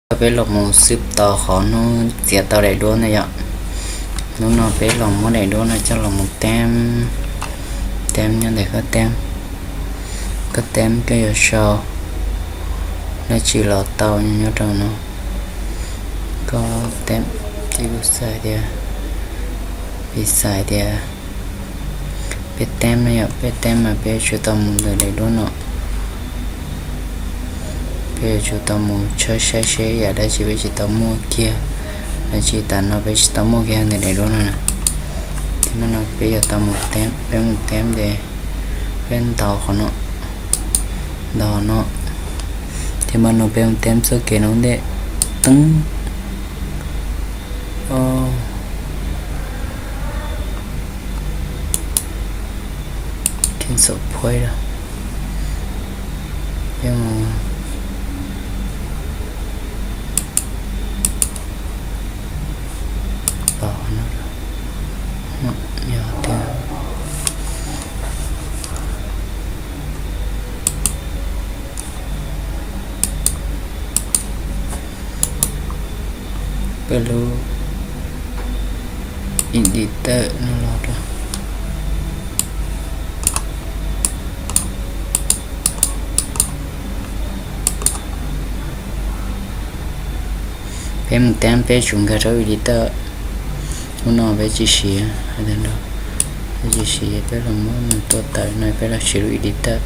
Peb los mus xwb tau qhov hnub txiav tau daim duab na yom. Hnub no peb los muab daim duab no coj los mus teeb, teeb nyob ntawm koj teeb, koj teeb koj yuav sau dab tsi los tau nyob rau no. Koj teeb, ces kuv xav tias, piv xam tias peb teeb no yom, peb teeb mas peb yuav tsum tau mus ntawm daim duab no. Peb yuav tsum tau mus tshawb saib seb yam dab tsi peb tsis tau muaj kiag, dab tsi tas no peb tsis tau muaj kiag ntawm daim duab no na. Ces no peb yuav tau mus teeb, peb mus teeb ces peb ntaus qhov no, ntaus no. Ces mas no peb mus teeb txoj kev no ntej teeb. Cancel point. Peb mus tau no, yog tias peb lub editor no los rau. Peb mus teeb peb tsum nkag rau editor. Hnub no peb tsis siv, hais tias no, peb tsis siv, peb los muab nws tua tawm no peb los siv lub editor.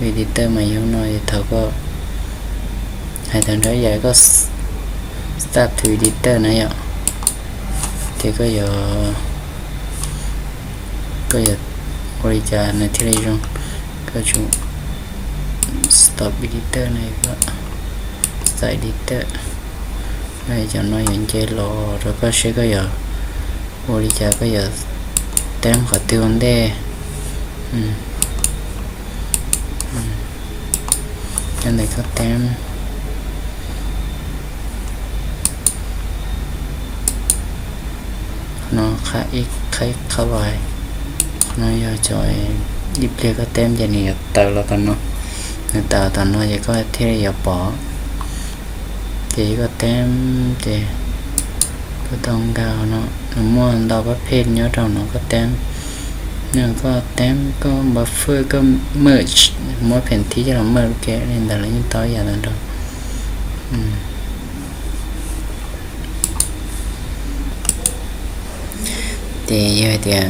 Editor mas yog no es thaum koj hais tag nrho yam koj start to editor na yom, ces koj yuav, koj yuav ua li cas nws thiaj li zoo. Koj tsum stop editor no, koj start editor no, cov no yuav nce los rau koj seb koj yuav ua li cas, koj yuav teeb qhov twg ua ntej. Cov ntawm koj teeb qhov no, qhov ib qhov, qhov no yog cov ib pliag koj teeb ces nws yuav tawm los tom no, nws tawm tom no ces koj thiaj li yuav pom. Ces koj teeb ces koj tau nkag no, nws muaj ntau pab phej nyob rau no koj teeb. Yog koj teeb koj buffer koj merge, muab pheem thib coj los merge ua ke li ntawd los yeej tau ib yam ntawd nrog. Ces yog hais tias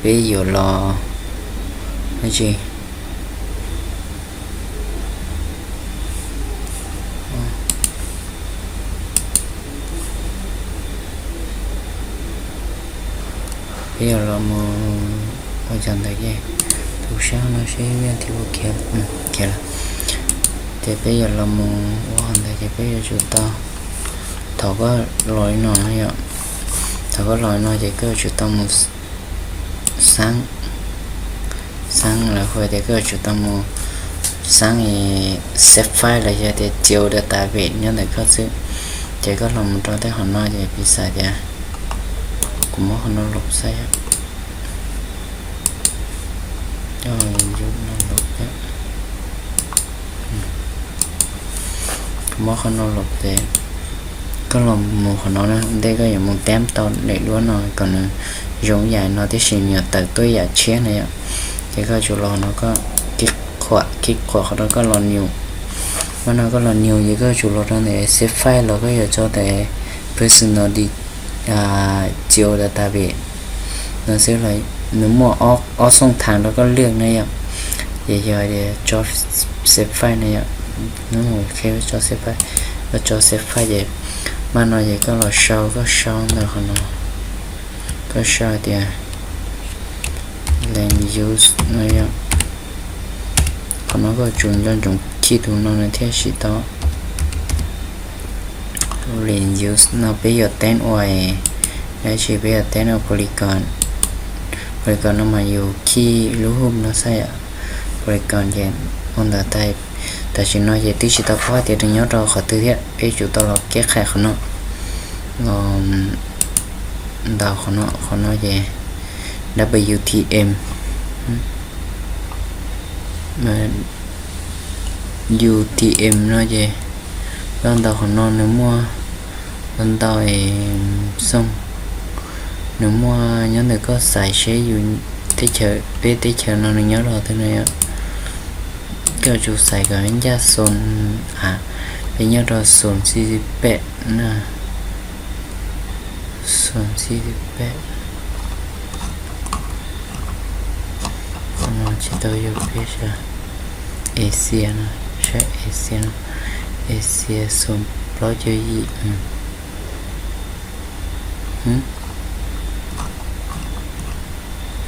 peb yuav los dab tsi, peb yuav los mus ua cov ntawd ces tus sab no seb vij thib ua kiag, kiag lawm. Ces peb yuav los mus ua hauv ntawd ces peb yuav tsum tau, thaum koj los li no no yom, thaum koj los li no ces koj yuav tsum tau mus xab, xab lawm hu tias koj yuav tsum tau mus xab save file los yog tias txiav database nyob ntawm koj xwb. Ces koj los mus rau tej qhov no ces piv xam tias kuv muab qhov no los xwb yom. Kuv muab qhov no los ces koj los mus qhov no na, ua ntej koj yuav mus teeb tau daim duab no kom nws zoo yam no tib si nws yuav tawm tuaj yam tshiab na yom. Ces koj tsum los no koj kib qhuam, kib qhuam qhov rau koj los new. Ua no koj los new ces koj tsum los rau ntawm save file los koj yuav tso ntawm personal di, txiav database no xwb los nws muaj ob xoo thav rau koj lwaj na yom. Ces yog tias tso save file na yom, hnub no qhia tso save file, koj tso save file ces mas no ces koj los sau, koj sau ntawm qhov no, koj sau tias land use no yom. Qhov no koj tsum nco ntsoov khij tus no nws thiaj siv tau. Land use no peb yuav teeb ua dab tsi, peb yuav teeb ua polygon. Polygon no mas yus khij lub hub no xwb yom. Polygon ces ua ntawd tas, tam sim no ces twb tsis tau paub tias nws nyob rau qhov twg thiab, peb tsum tau los keb qhais qhov no, los ntaus qhov no, qhov no ces W T M. U T M no ces koj ntaus qhov no nws muaj ntau es xoo, nws muaj nyob ntawm koj xaiv seb yus teb chaws, peb teb chaws no nws nyob rau twg no yom. Koj tsum xaiv kom ncaj xoo, a, peb nyob rau xoo xib pem na, xoo xib pem. Qhov no tsis tau yog peb sab Asia no, sab Asia no, Asia xoo plaub caug yim,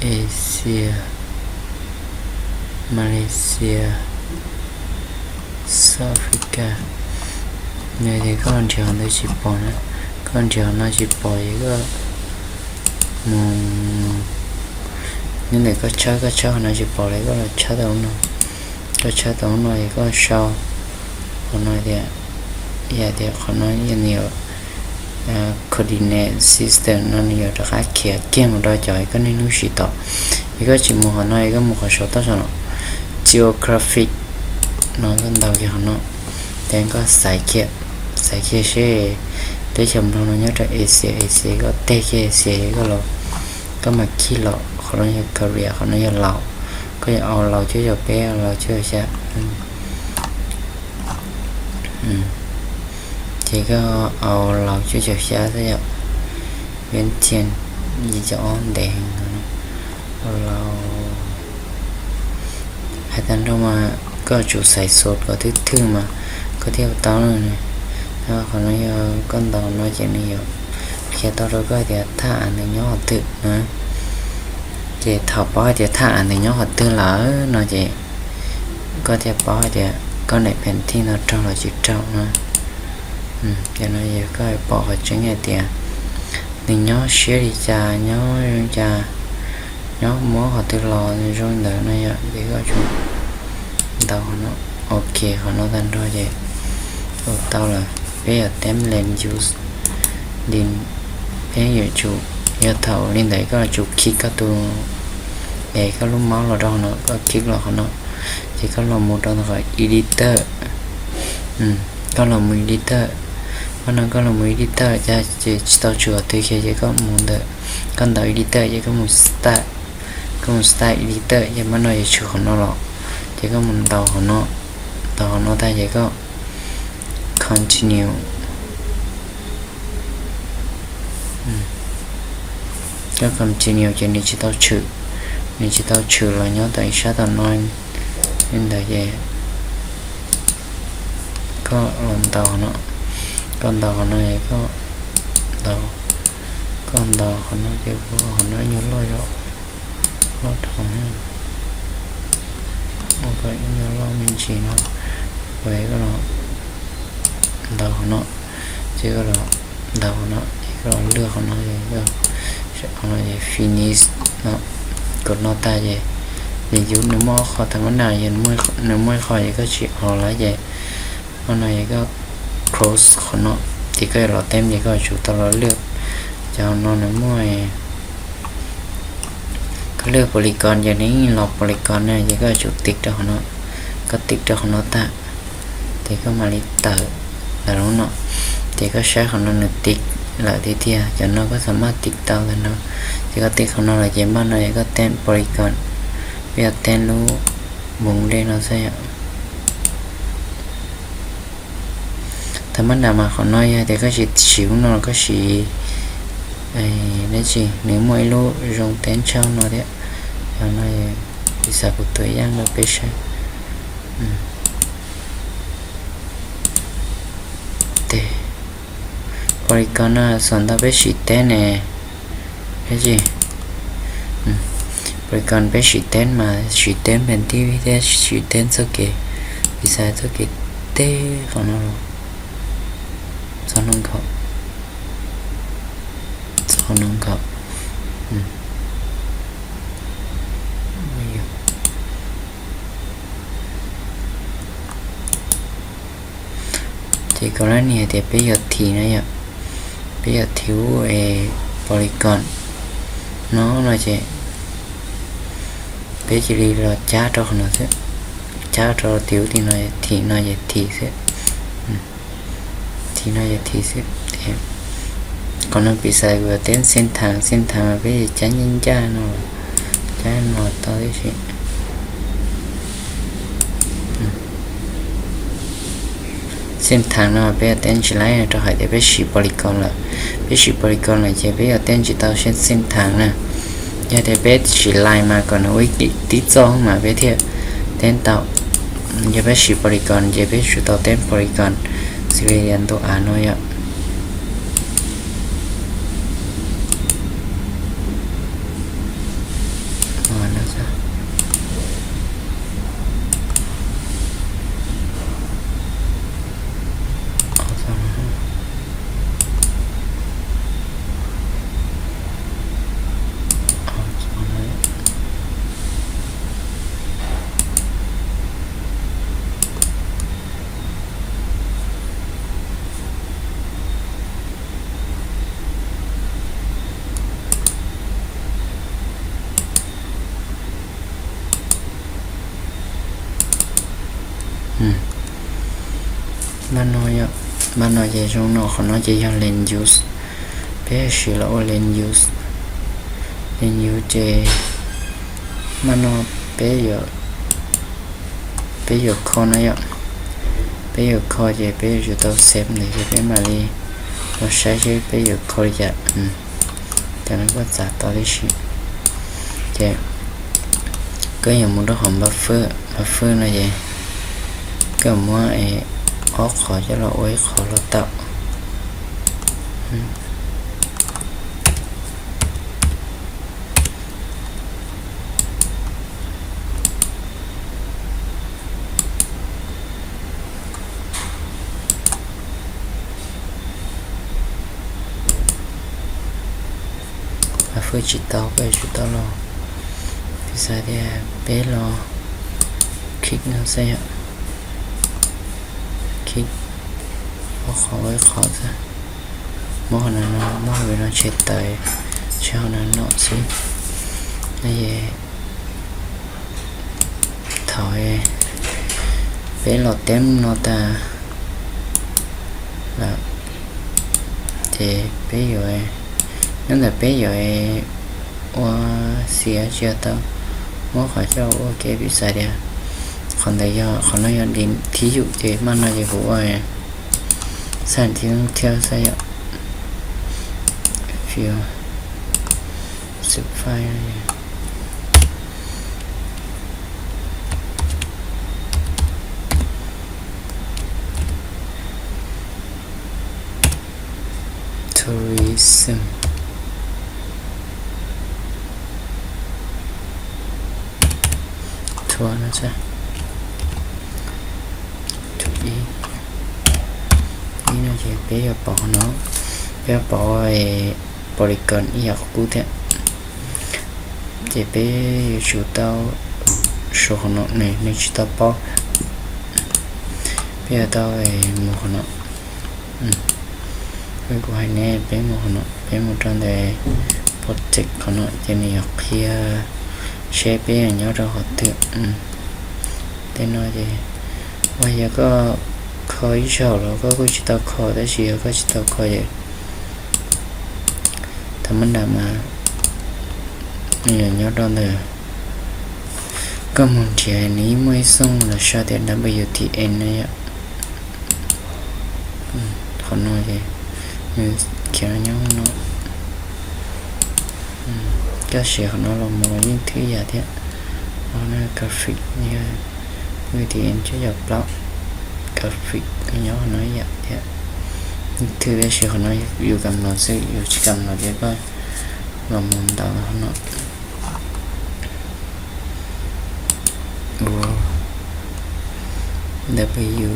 Asia, Malaysia, South Africa. Yog tias koj nrhiav qhov ntawd tsis pom na, koj nrhiav qhov no tsis pom es koj mus, nyob ntawm koj tshawb, koj tshawb qhov no tsis pom lawm koj los tshawb tau no, koj tshawb tau no es koj sau qhov no tias, yog tias qhov no yog nws yog coordinate system no nws yuav rov qab khiav kiag mus rau cov koj niaj hnub siv tom. Es koj tsis mus qhov no es koj mus qhov saud toj saum no, geographic no koj ntaus kiag qhov no, ces koj xaiv kiag, xaiv kiag seb teb chaws Nplog no nyob rau Asia, Asia koj teg kiag Asia koj los, koj mam khij los qhov no yog Korea, qhov no yog Laos, koj yuav Laos cuaj caum peb, Laos cuaj caum xya. Ces koj Laos cuaj caum xya xwb yom, Vietnam yim caum ob ntev heev no, Laos. Hais tag nrho mas koj tsum xaiv xov kom thwj thwj mas koj thiaj tau. Qhov no yog koj ntaus no ces nws yuav qhia tau rau koj tias thaj av ntawd nyob qhov twg na. Ces thaum paub hais tias thaj av ntawd nyob qhov twg lawm no ces koj thiaj paub hais tias koj daim pheem thij no raug los tsis raug na. Cov no yog koj pom qhov tseeb hais tias nws nyob siab li cas, nyob zoo li cas, nyob muab qhov twg los zoo li ntawd no yom, ces koj tsum ntaus qhov no. Ok, qhov no tag nrho ces ua tau lawm. Peb yuav teb land use li, peb yuav tsum, yog thaum li ntawd koj yuav tsum khij koj tus, es koj lub mouse los rau qhov no, koj khij los qhov no, ces koj los mus rau qhov editor. Koj los mus editor, qhov no koj los mus editor ces tsis tau tshwm qhov twg kiag ces koj mus ntawm, koj ntaus editor ces koj mus start, koj mus start editor ces hmo no yuav tshwm qhov no los, ces koj mus ntaus qhov no, ntaus qhov no tag ces koj continue. Koj continue ces nws tsis tau tshwm, nws tsis tau tshwm los nyob tom ib sab tom no li ntawd ces koj los ntaus qhov no, koj ntaus qhov no es koj ntaus, koj ntaus qhov no ces ua kom qhov no ib nyuag loj zog, loj dhau, ua kom ib nyuag loj me ntsis no, es koj los ntaus qhov no, ces koj los ntaus qhov no, ces koj los lwaj qhov no, qhov no ces finish no, kom no tag ces, ces yus nws muaj ob qho tag mab na, yog nws muaj ib qho ces koj tsis ua lawm ces, qhov no ces koj close qhov no, ces koj yuav los teb ces koj tsum tau los lwaj, cov no nws muaj, koj lwaj polygon ces nws yeej los polygon na, ces koj tsum tiv rau qhov no, koj tiv rau qhov no tag, ces koj mam li tawm ntawm lub no, ces koj saib qhov no nws tiv lawm tiag tiag, cov no koj xam maj tiv tau ntawm no, ces koj tiv qhov no lawm ces maj no es koj teb polygon, peb yuav teb lub npoov dej no xwb yom. Tag mab na mas qhov no yog tias koj tsis siv lub no los koj siv dab tsi, nws muaj ib lub zoo teb ntshauj no thiab, qhov no piv xam kuv tus yaj rau peb saib. Tes polygon no xam ntau peb siv teb ne, dab tsi, polygon peb siv teb mas siv teb npes tib thiab siv teb txoj kev, piv xam txoj kev teb qhov no los txog no nkaus, txog no nkaus. Ces kaum lab nis hais tias peb yuav thim no yom, peb yuav thim ub es polygon no no ces peb cia li los cab rau qhov no xwb, Cab rau tim ub tim no, thim no ces thim xwb, thim no ces thim xwb. Qhov no pis xas kuv yuav teb xeej thaas, xeej thaas mas peb yuav cab ncaj ncaj no, cab no tau tib si. Xeej thaas no peb yuav teb tsis laib rau hais tias peb siv polygon lawm. Peb siv polygon lawm ces peb yuav teb tsis tau xeej thaas na. Yog tias peb siv line mas kom nws ua ib tib txoj mas peb thiaj teb tau. Yog peb siv polygon ces peb tsum tau teb polygon xws li tias ntu av no yom. Npaj no, npaj no ces zoo no, qhov no ces yog land use. Peb siv los ua land use, land use ces npaj no peb, peb yuav kho na yom. Peb yuav kho ces peb yuav tsum tau save ntawd ces peb mam li los saib seb peb yuav kho li cas. Cov no kuj txav tau tib si. Ces koj yuav mus rau qhov buffer, buffer no ces koj muab ob qhov coj los ua ib qhov los tau. Buffer tsis tau, peb yuav tsum tau los, piv xas tias peb los click no xwb yom. Click ob qhov ua ib qhov xwb. Muab qhov no, muab qhov no tshem tawm, tshem qhov no no xwb. No es thaum peb los teb no tas lawm ces peb yuav, nyob ntawm peb yuav ua xim tsis tau, muab qhov coj ua ke, piv xas tias qhov ntawd yog, qhov no yog thib yum ces npaj no ces kuv ua xab thib thiab xwb yom. Fill, specify tourism tour no xwb. Ib no ces peb yuav pauv no, peb yuav pauv polygon ib yam qub thiab. Ces peb yuav tsum tau, suav qhov no nws tsis tau paub, peb yuav tau mus qhov no. Kuv hais ne, peb mus qhov no, peb mus rau ntawm project qhov no ces nws yuav qhia seb peb yuav nyob rau qhov twg. Tej no ces, uas yog koj kho ib zaug los koj kuj tsis tau kho, tab sis yog koj tsis tau kho ces thaum mab nram mas nws yuav nyob rau ntawm, koj mus nrhiav nws yeej muaj ib xyooj los sau tias W T N no yom. Qhov no ces nws khiav nyob no. Koj siv qhov no los mus los yeej thwj yam thiab. Qhov no graphic, W T N cuaj caum plaub, graphic nyob qhov no ib yam thiab. Yeej thwj tab sis qhov no yus kam los xwb, yus tsis kam los ces koj los mus ntaus qhov no. Ua W,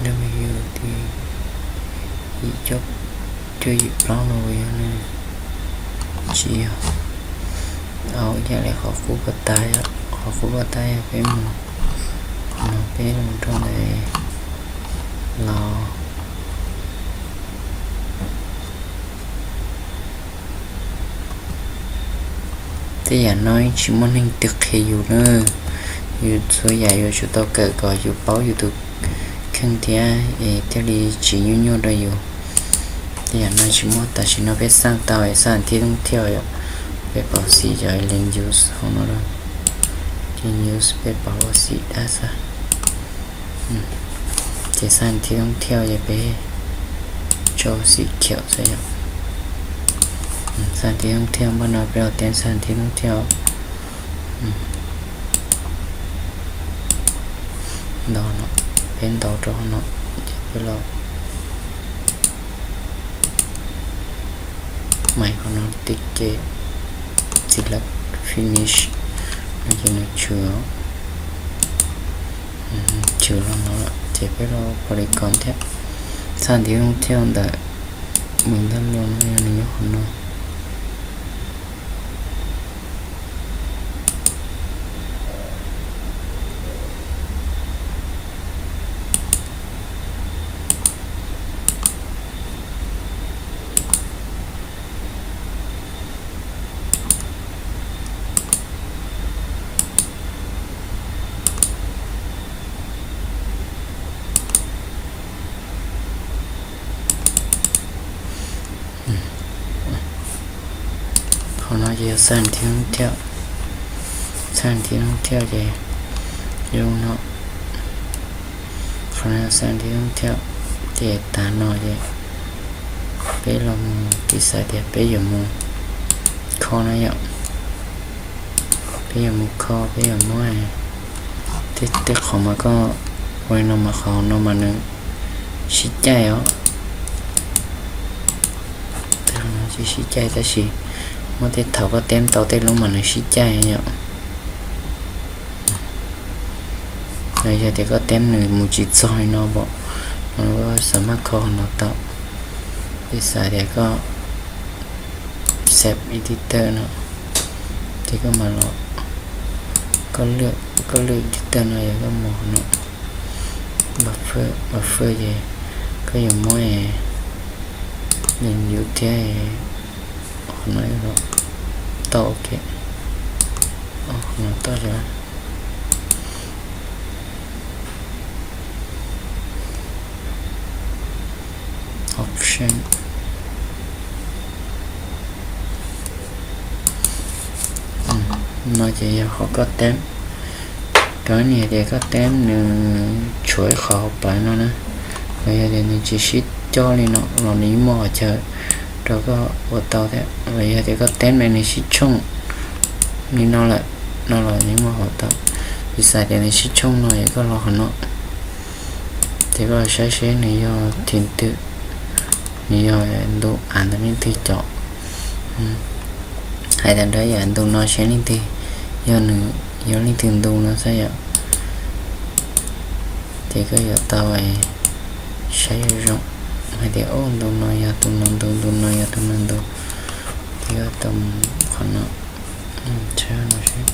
W T, yim cuaj, cuaj yim plaub no yog ne, tsis yog. Au, yam li qhov qub puag ta yom, qhov qub puag ta yog peb mus, no peb mus rau ntawd los. Tej yam no tsis muaj neeg twg qhia yus na. Yus txhua yam yuav tsum tau kawm kom yus paub yus tus kheej thiab es thiaj li tsis nyuaj nyuaj rau yus. Tej yam no tsis muaj, tam sim no peb xaj tau es xaj thib thooj thiaj yom. Peb pauv xim cov link use hauv no lawm. Ces use peb pauv ua xim dab xwb. Ces xaj thib thooj thiaj ces peb tso xim khiaum xwb yom. Xaj thib thooj thiaj, npaj no peb los teb xaj thib thooj thiaj. Ntaus no, peb ntaus rau no, ces peb los mais qhov no tick ces select finish no ces nws tshwm, tshwm los no lawm ces peb los polygon thiab. Xaj thib thooj thiaj ntawm mus ntag los no yog nws nyob qhov no. Qhov no ces yog xaj thib thooj thiaj, xaj thib thooj thiaj ces zoo no. Qhov no yog xaj thib thooj thiaj, ces tas no ces peb los mus piv xam tias peb yuav mus kho no yom. Peb yuav mus kho, peb yuav muab tej qhov mas koj ua li no mas qhov no mas nws sib caij os. Tsis sib caij tab sis muaj tej thaum koj teb tau tej lub mas nws sib caij yom. Los yog tias koj teb nws mus tsis txog li no pom, no koj xam maj kho no tau. Piv xam tias koj save editor no, ces koj mam los, koj lwaj editor no yog koj mus no, buffer ces koj yuav muab nws yus thiab qhov no tau, ok, qhov no tau. Option no ces yog qhov koj teb, rau niam tias koj teb nws tshuav ib qho hauv plawv no na, los yog tias nws tsis sib coj li no los nws yeej muaj qhov chaw rau koj ua tau thiab. Los yog tias koj teb mas nws sib tshooj li no lawm, no los nws yeej muaj qhov tau. Piv xam tias nws sib tshooj no es koj los qhov no, ces koj los saib seb nws yog thim twm, nws yog ntu av ntawm leej twg cov. Hais tias nrog yam ntu no seb leej twg yog nws, yog leej twg ntu no xwb yom. Ces koj yuav tau saib zoo zoo hais tias, o, ntu no yog tus no ntu, ntu no yog tus no ntu. Ces koj tau mus qhov no, tshab no seb.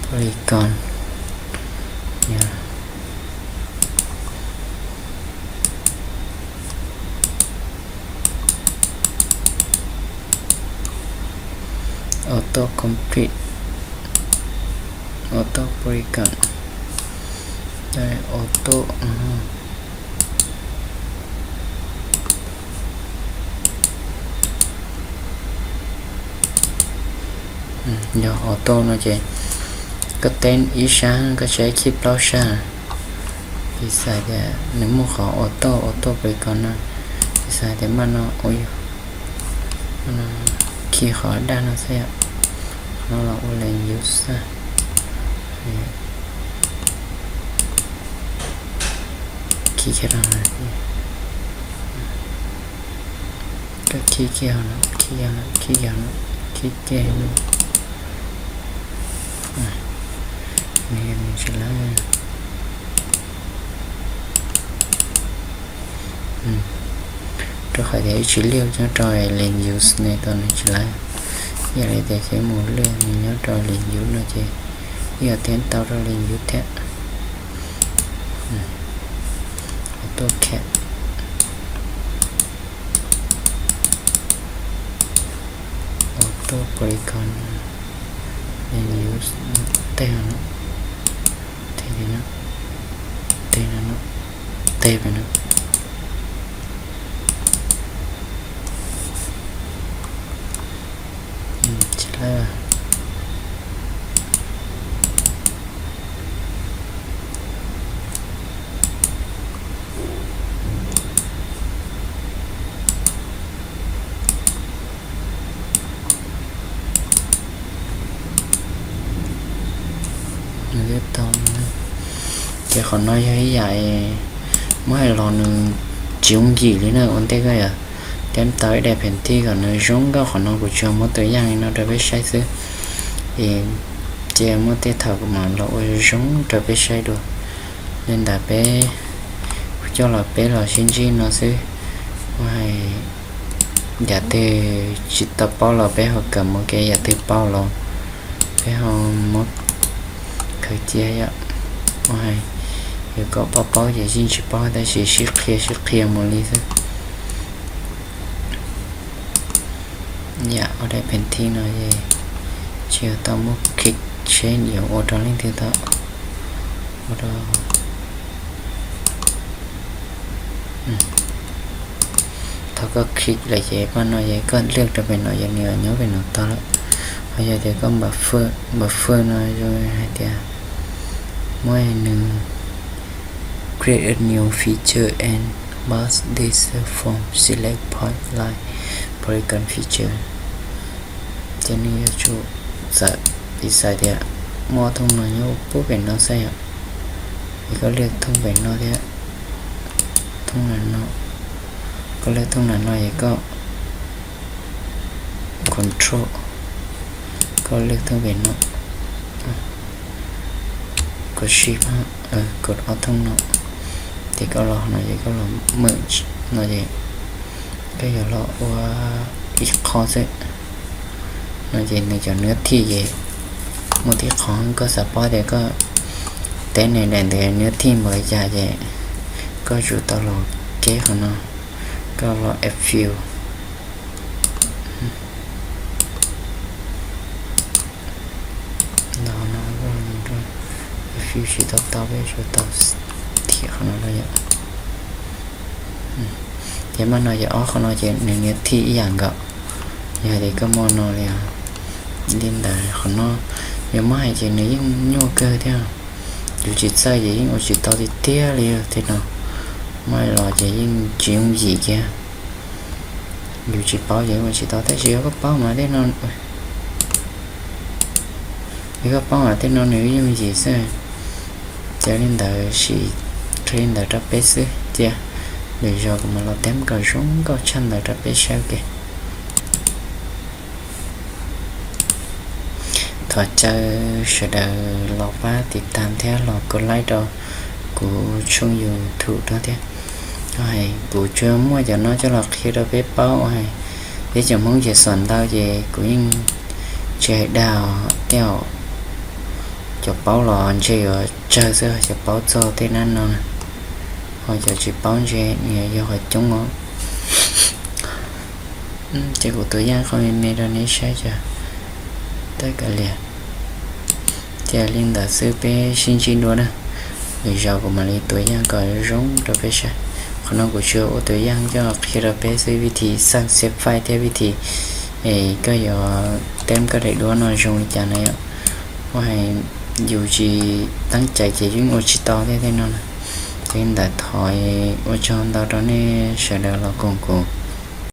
Polygon, auto complete, auto polygon, auto, yog auto no ces koj teb ib sab koj saib khib plaub sab. Piv xam tias nws muaj qhov auto, auto polygon no, piv xam tias maj no, khi qhov daj no xwb yom, qhov no los ua li yus xwb. Khi kiag rau, koj khi kiag no, khi kiag no, khi kiag no, khi kiag no. Nws tsis lawv. Rau qhov tias ib tsis liaj nyob rau link use ne tau nws tsis lawv. Yog li tias kev mus liaj nws nyob rau link use no ces ib yam tias tau rau link use thiab. AutoCAD, Auto Polygon, Menus, tej no, tej no, tej no, tej no, tsis lawm. Nws twb tau. Ces qhov no yog ib yam muab hais los nws tsis yooj yim li na ua ntej koj yom. Teb tau ib daim pheem tij kom nws zoo nkauj, qhov no kuv tsuas muab tus yaj li no rau peb saib xwb. Es cia muaj tej thaum kuv mam los ua zoo rau peb saib dua. Li ntawd peb coj los peb los sib ntsib no xwb. Ua hais yam twg tsis tau paub los peb ho kawm mus, kev yam twg paub los peb ho muab khaws cia yom. Ua hais yus kom paub paub ces yeej tsis paub, tab sis sib qhia sib qhia mus li xwb. Yam ua daim pheem tij no es tsis yog tau muab click seb yuav ua rau leej twg tau ua rau. Thaum koj click lawm ces paj no es koj liaj rau pem no ces nws yuav nyob pem no tau lawm. Ho yog tias koj npawm fwj no zoo hais tias muab nws create a new feature and mask this form, select point line polygon feature. Ces nws yuav tsum txawm piv xaiv tias muaj ob thooj no nyob pub pem no xwb yom. Es koj liaj thooj pem no thiab thooj na no, koj liaj thooj na no es koj control, koj liaj thooj pem no, koj shift, koj ob thooj no, ces koj los no ces koj los merge no ces koj yuav los ua ib qho xwb. No ces nws cov nws thij ces muaj tib qho, koj xav paub tias koj teb nws daim ntawd nws thij npaum li cas ces koj tsum tau los keb qhov no, koj los add fill. No, add fill tsis tau tau, peb tsum tau thim qhov no rau yom. Ces mas no ces ob qho no ces nws niam thij ib yam nkaus. Yog tias koj muaj no li, li ntawd qhov no yuav muab hais ces nws yeej nyuaj kawg thiab. Yus tsis txawj ces yeej ua tsis tau tiag tiag li tej no. Muab los ces yeej tsis yooj yim kiag. Yus tsis paub ces ua tsis tau, tab sis yog koj paub mas tej no, yog koj paub mas tej no nws yooj yim xwb. Ces li ntawd sim qhia li ntawd rau peb xwb, cia lwm zaus kuv mam los teb kom zoo nkauj tshaj ntawd rau peb saib ke. Thov caw sawv daws los pab tiv tam thiab los kov like rau kuv tshooj YouTube no thiab. Hais kuv tsuas muaj cov no coj los qhia rau peb paub hais, peb cov Hmoob ces xom ntau ces kuv yeej tsis hais dag tej, cov paub los ntshe yuav tsawg xwb cov paub txog tej nab no, ho cov tsis paub ntshe nws yog qhov coob os. Ces kuv tus yaj qhov me me rau neb saib, tab kav liam. Ces li ntawd xwb peb sib ntsib dua na. Lwm zaus kuv mam li tua yaj kom zoo rau peb saib. Qhov no kuv tsuas ua tua yaj coj qhia rau peb xwb, vij thim xaj xev faij thiab vij thim es koj yuav teb koj daim duab no zoo li cas na yom. Ua hais yus tsis teeb cai ces yeej ua tsis tau tej tej no na. Ces li ntawd thov ua tsaug ntau rau nej sawv daws los koom kuv